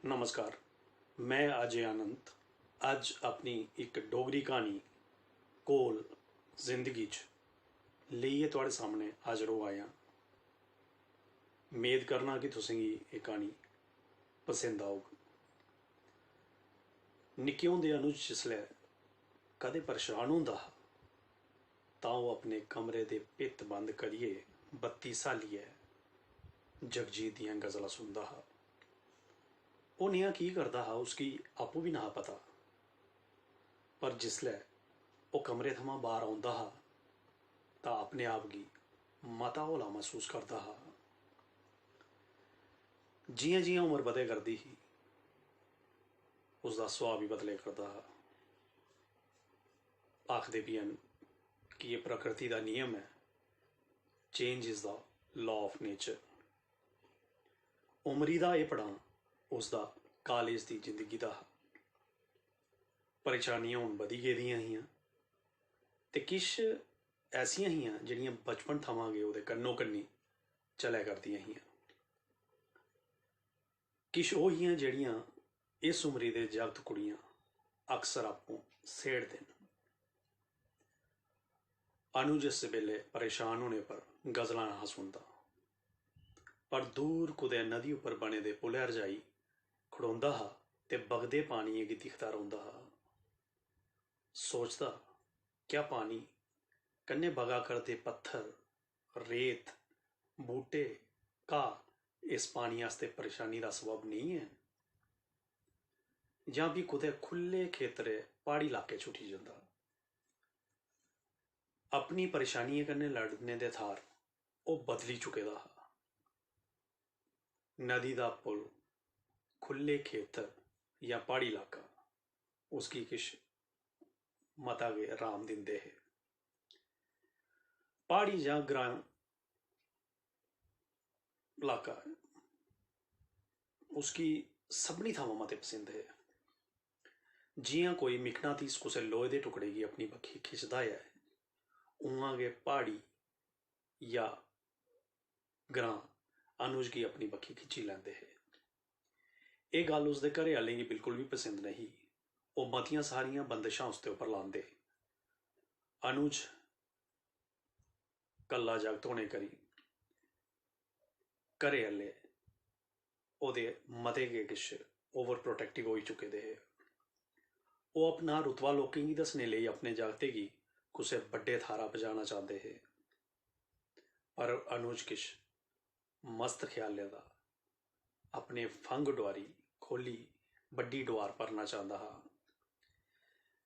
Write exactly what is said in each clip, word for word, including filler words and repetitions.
नमस्कार, में अजय आनंद। अज्ज अपनी इक डोगरी क्हानी कोल जिंदगी च लेइयै थुआढ़े सामनै हाजर होआ आं। मेद करना कि तुसेंगी एह् क्हानी पसंद औग। निक्के होंदे अनुज जिसलै कदें परेशान होंदा हा, तां ओह् अपने कमरे दे भित्त बंद करियै बत्ती स्हालियै जगजीत दियां गजलां सुनदा हा। ओह् नेहा की करदा हा, उसगी आपूं बी नेहा पता, पर जिसलै ओह् कमरे थमां बाह्र औंदा हा, तां अपने आप गी मता हौला मसूस करदा हा। जि'यां-जि'यां उम्र बधै करदी ही, उसदा सुभाऽ बी बदलै करदा हा। आखदे बी हैन कि एह् प्रकृति दा नियम ऐ, change is the law of nature। उमरी दा एह् पड़ांऽ उसदा कालेज दी जिंदगी दा हा। परेशानियां हून बधी गेदियां हियां ते किश ऐसियां हियां जेह्ड़ियां बचपन थमां गै ओह्दे कन्नो कन्नी चलै करदियां हियां। किश ओह् हियां जेह्ड़ियां इस उमरी दे जागत कुड़ियां अक्सर आपूं सेड़दे न। अनुज इस बेल्लै परेशान होने पर गजलां नेहा सुनदा, पर दूर कुतै नदी उप्पर बने दे पुलै 'र जाई खड़ोंदा हा ते बगदे पानियै गी दिखदा रौंह्दा हा। सोचदा, क्या पानी कन्नै बगा करदे पत्थर, रेत, बूह्टे, घाऽ इस पानी आस्तै परेशानी दा सबब नेईं ऐ? जां फ्ही कुतै खु'ल्ले खेतरै, प्हाड़ी लाके च उठी जंदा? अपनी परेशानियें कन्नै लड़ने दे थाह्र ओह् बदली चुके दा हा। नदी दा पुल, खु'ल्ले खेतर जां प्हाड़ी लाका उसगी किश मता गै राम दिंदे हे। प्हाड़ी जां ग्रां लाका उसगी सभनीं थमां मते पसंद हे। जि'यां कोई मिकनातीस कुसै लोहे दे टुकड़े गी अपनी बक्खी खिचदा ऐ, उ'आं गै प्हाड़ी जां ग्रां अनुज गी अपनी बक्खी खिच्ची लैंदे हे। एह् गल्ल उसदे घरै आह्लें गी बिल्कुल बी पसंद नेईं ही। ओह् मतियां सारियां बंदशां उसदे उप्पर लांदे। अनुज कल्ला जागत होने करी घरै आह्ले ओह्दे मते गै किश over protective होई चुके दे हे। ओह् अपना रुतबा लोकें गी दस्सने लेई अपने जागतै गी कुसै बड्डे थाह्रा पजाना चांह्दे हे, पर अनुज किश मस्त ख्यालें दा अपने फंघ डुआरी खोह्ल्ली बड्डी डुआर भरना चांह्दा हा।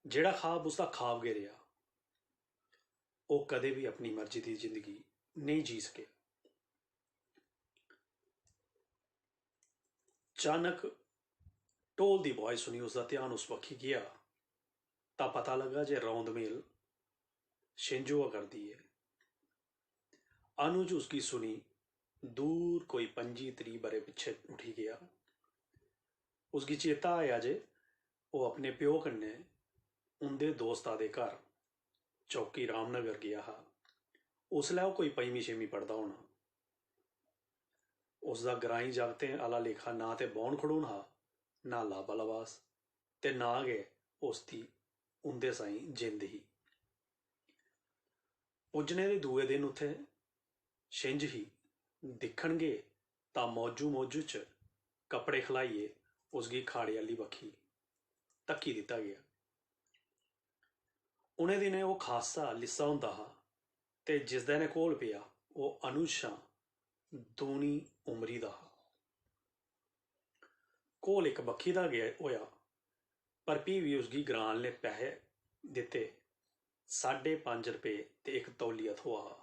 जेह्ड़ा खाब उसदा खाब गै रेहा। ओह् कदें बी अपनी मर्जी दी जिंदगी नेईं जी सकेआ। चानक ढोल दी बुआई सुनी उसदा ध्यान उस बक्खी गेआ, तां पता लग्गा जे रौंद मेल छिंज होआ करदी ऐ। अनुज उसगी सुनी दूर कोई पंजी त्रीह् ब'रे पिच्छें उठी गेआ। उसगी चेता आया जे ओह् अपने प्यो कन्नै उं'दे दोस्ता दे घर चौकी रामनगर गेआ हा। उसलै ओह् कोई पंजमीं छेमीं पढ़दा होना। उसदा ग्राईं जागतें आह्ला लेखा ना ते बौह्न खड़ून हा, ना लाबा लबास, ते ना गै उसदी उं'दे साहीं जिंद ही। पुज्जने दे दूए दिन उत्थै छिंज ही। दिक्खन गे तां मौजू मौजू च कपड़े खलाइयै उसगी खाड़े आह्ली बक्खी धक्की दित्ता गेआ। उ'नें दिनें ओह् खासा लिस्सा होंदा हा ते जिसदा नै घोल पेआ, ओह् अनुज शा दूनी उमरी दा हा। घोल इक बक्खी दा गै होआ, पर फ्ही बी उसगी ग्रां आह्ले पैहे दित्ते, साढे पंज रपेऽ ते इक तौलिया थ्होआ हा।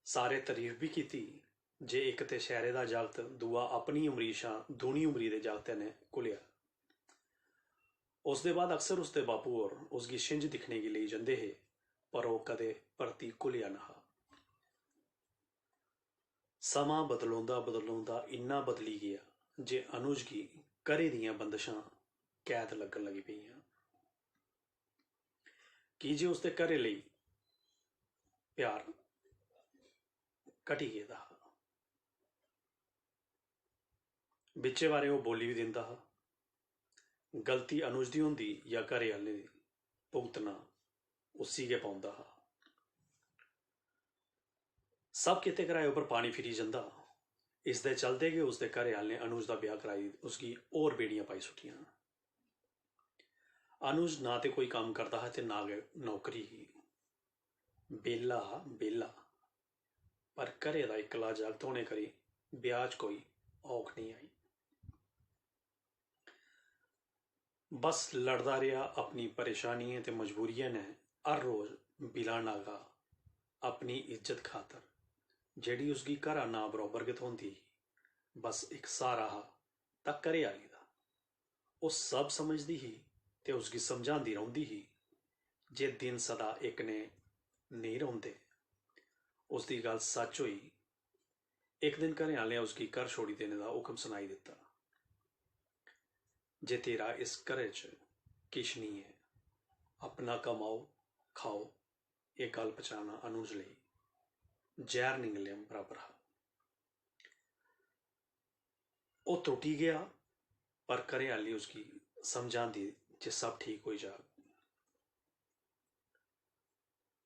सारे तरीफ बी कीती जे इक ते शैह्रे दा जागत, दूआ अपनी उमरी शा दूनी उमरी दे जागतै नै घुलेआ। उसदे बाद अक्सर उसदे बापू होर उसगी छिंज दिक्खने गी लेई जंदे हे, पर ओह् कदें परती घुलेआ नहा। समां बदलोंदा बदलोंदा इन्ना बदली गेआ जे अनुज गी घरै दियां बंदशां कैद लग्गन लगी पेइयां, की जे उसदे घरै लेई प्यार घटी गेदा हा। बिच्चे बारे ओह् बोल्ली बी दिंदा हा। गलती अनुज दी होंदी जां घरै आह्लें दी, भुगतना उसी गै पौंदा हा। सब कीते कराए उप्पर पानी फिरी जंदा। इसदे चलदे गै उसदे घरै आह्लें अनुज दा ब्याह् कराई उसगी होर बेड़ियां पाई सुट्टियां। अनुज ना ते कोई कम्म करदा हा ते ना गै नौकरी ही। बेह्ला हा, बेह्ला। पर घरै दा इक्कला जागत होने करी ब्याह् च कोई औख नेईं आई। बस लड़दा रेहा अपनी परेशानियें ते मजबूरियें नै। हर रोज बिला नागा अपनी इज्जत खातर, जेह्ड़ी उसगी घरा ना बरोबर गै थ्होंदी ही, बस इक स्हारा हा, तां घरै आह्ली दा। ओह् सब समझदी ही ते उसगी समझांदी रौंह्दी ही जे दिन सदा इक ने नेईं रौंह्दे। उसदी गल्ल सच्च होई। इक दिन घरै आह्लें उसगी घर छोड़ी देने दा हुकम सनाई दित्ता जे तेरा इस घरै च किश निं ऐ, अपना कमाओ, खाओ। एह् गल्ल पचाना अनुज लेई जैह्र निगलने बराबर हा। ओह् त्रुट्टी गेआ, पर घरै आह्ली उसगी समझांदी जे सब ठीक होई जाग।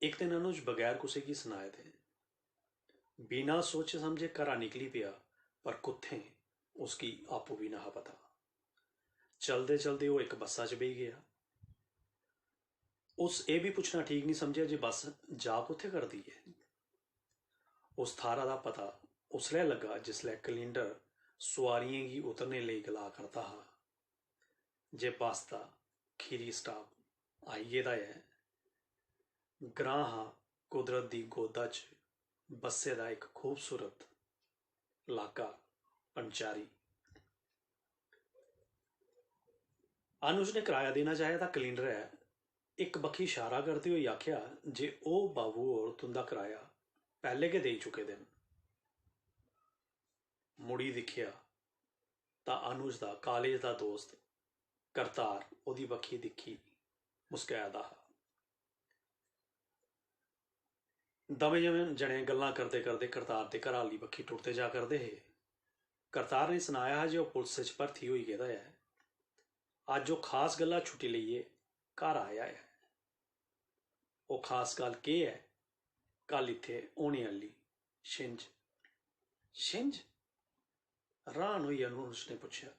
इक दिन अनुज बगैर कुसै गी सनाए दे बिना सोचे समझे घरा निकली पेआ, पर कुत्थें उसगी आपूं बी नहा पता। चलदे चलदे ओह् इक बस्सा च बेही गेआ। उस एह् बी पुच्छना ठीक निं समझेआ जे बस्स जा कुत्थें करदी ऐ। उस थाह्रा दा पता उसलै लग्गा जिसलै कलिंडर सुआरियें गी उतरने लेई गला करदा हा जे बस्स दा खीरी स्टाप आई गेदा ऐ। ग्रांऽ हा कुदरत दी गोदा च बस्से दा इक खूबसूरत लाका पंचारी। अनुज ने कराया देना चाहेआ तां कलिंडरै इक बक्खी इशारा करदे होई आखेआ जे ओह् बाबू होर तुं'दा कराया पैह्ले गै देई चुके दे न। मुड़ी दिक्खेआ तां अनुज दा कालेज दा दोस्त करतार ओह्दी बक्खी दिक्खी मुस्कराए दा हा। दमें जमें जने गल्लां करदे करदे करतार दे घरा आह्ली बक्खी टुरदे जा करदे हे। करतार ने सनाया हा जे ओह् पुलस च भर्थी होई गेदा ऐ। अज्ज ओह् खास गल्ला छुट्टी लेइयै घर आया ऐ। ओह् खास गल्ल केह् ऐ? कल इत्थै होने आह्ली छिंज। छिंज? र्हान होइयै अनुज ने पुच्छेआ,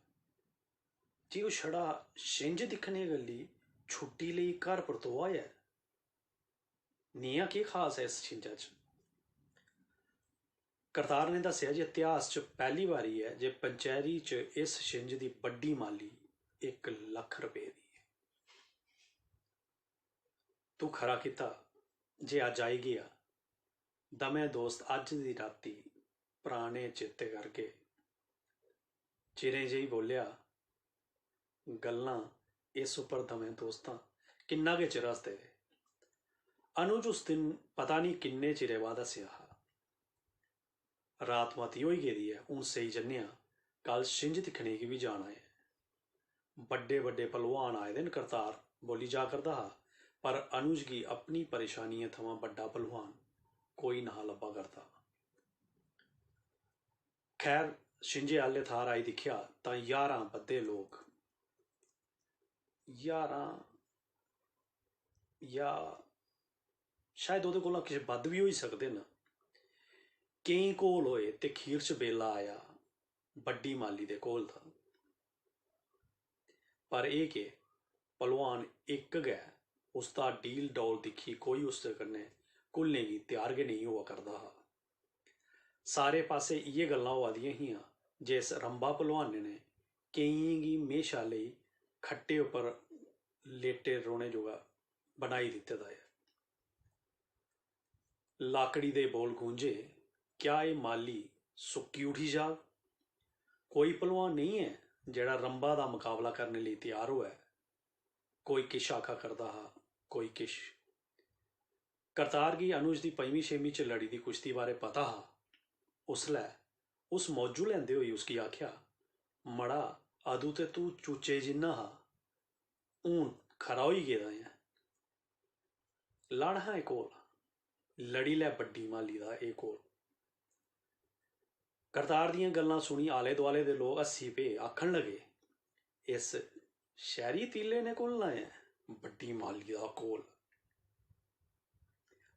"जी, ओह् छड़ा छिंज दिक्खने गल्ली छुट्टी लेई घर परतोआ ऐ? नेहा केह् खास ऐ इस छिंजा च?" करतार ने दस्सेआ जे इतिहास च पैह्ली बारी ऐ जे पंचैरी च इस छिंज दी बड्डी माली इक लक्ख रपेऽ दी ऐ। "तू खरा कीता जे अज्ज आई गेआ। दमैं दोस्त अज्ज दी राती पराने चेते करगे।" चिरें जेही बोल्लेआ, "गल्लां इस उप्पर दमैं दोस्तां किन्ना गै चिर हसदे रेह्।" अनुज उस दिन पता निं किन्ने चिरे बाद हस्सेआ हा। "रात मती होई गेदी ऐ, हून सेई जन्ने आं, कल छिंज दिक्खने गी बी जाना ऐ।" "बड्डे बड्डे पहलवान आए दे न," करतार बोल्ली जा करदा हा, पर अनुज गी अपनी परेशानियें थमां बड्डा पहलवान कोई नहा लब्भा करदा। खैर, छिंजे आह्ले थाह्र आई दिक्खेआ तां ज्हारां बद्धे लोक, ज्हारां जां शायद ओह्दे कोला किश बद्ध बी होई सकदे न। केईं घोल होए ते खीर च बेला आया बड्डी माली दे घोल दा। पर एह् केह्, पहलवान इक गै, उसदा डील डौल दिक्खी कोई उसदे कन्नै घुलने गी त्यार गै नेईं होआ करदा हा। सारे पासै इ'यै गल्लां होआ दियां हियां जे इस रंबा पहलवानै ने केइयें गी म्हेशा लेई खट्टे उप्पर लेटे रौह्ने जोगा बनाई दित्ते दा ऐ। लाकड़ी दे बोल गूंजे, "क्या एह् माली सुक्की उठी जाग?" कोई पहलवान नेईं ऐ जेह्ड़ा रंबा दा मकाबला करने लेई त्यार होऐ। कोई किश आखा करदा हा, कोई किश। करतार गी अनुज दी पंजमीं छेमीं च लड़ी दी कुश्ती बारै पता हा। उसलै उस मौजू लैंदे होई उसगी आखेआ, "मड़ा, अदूं ते तूं चूचे जिन्ना हा, हून खरा होई गेदा ऐ। लड़ हां एह् घोल, लड़ी लै बड्डी माली दा एह् घोल।" करतार दियां गल्लां सुनी आले दुआले दे लोक हस्सी पे, आखन लगे, "इस शैह्री तीले ने घुलना ऐ बड्डी माली दा घोल।"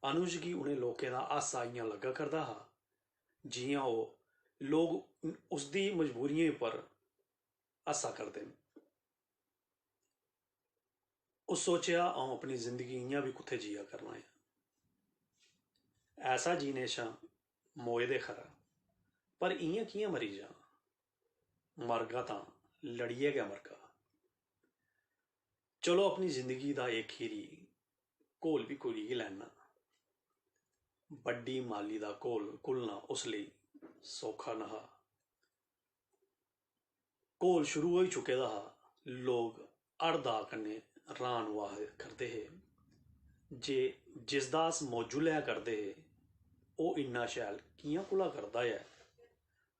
अनुज गी उ'नें लोकें दा हासा इ'यां लग्गा करदा हा जि'यां ओह् लोक उसदी मजबूरियें पर हस्सा करदे न। उस सोचेआ, "अ'ऊं अपनी जिंदगी इ'यां बी कुत्थै जिया करना ऐ। ऐसा जीने शा मोए दे खरा, पर इ'यां कि'यां मरी जां? मरगा तां लड़ियै गै मरगा। चलो, अपनी जिंदगी दा एह् खीरी घोल बी घुली गै लैना।" बड्डी माली दा घोल घुलना उस लेई सौखा नहा। घोल शुरू होई चुके दा हा। लोक हर दाऽ कन्नै र्हान होआ करदे हे जे जिसदा अस मौजू लै करदे हे, ओह् इन्ना शैल कि'यां घुला करदा ऐ?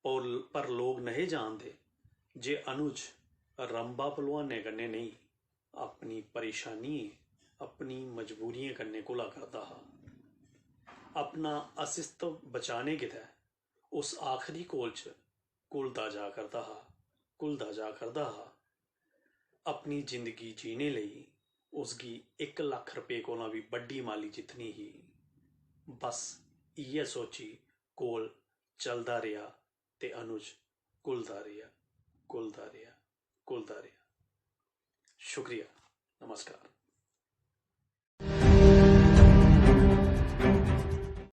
पर, पर लोक नेहे जानदे जे अनुज रंबा पहलवानें कन्नै नेईं, अपनी परेशानियें, अपनी मजबूरियें कन्नै घुला करदा हा। अपना अस्तित्व बचाने गितै उस आखरी घोल च घुलदा जा करदा हा, घुलदा जा करदा हा। अपनी जिंदगी जीने लेई उसगी इक लक्ख रपेऽ कोला बी बड्डी माली जित्तनी ही। बस इ'यै सोची घोल चलदा रेहा ते अनुज घुलदा रेहा, घुलदा रेहा, घुलदा रेहा। शुक्रिया। नमस्कार।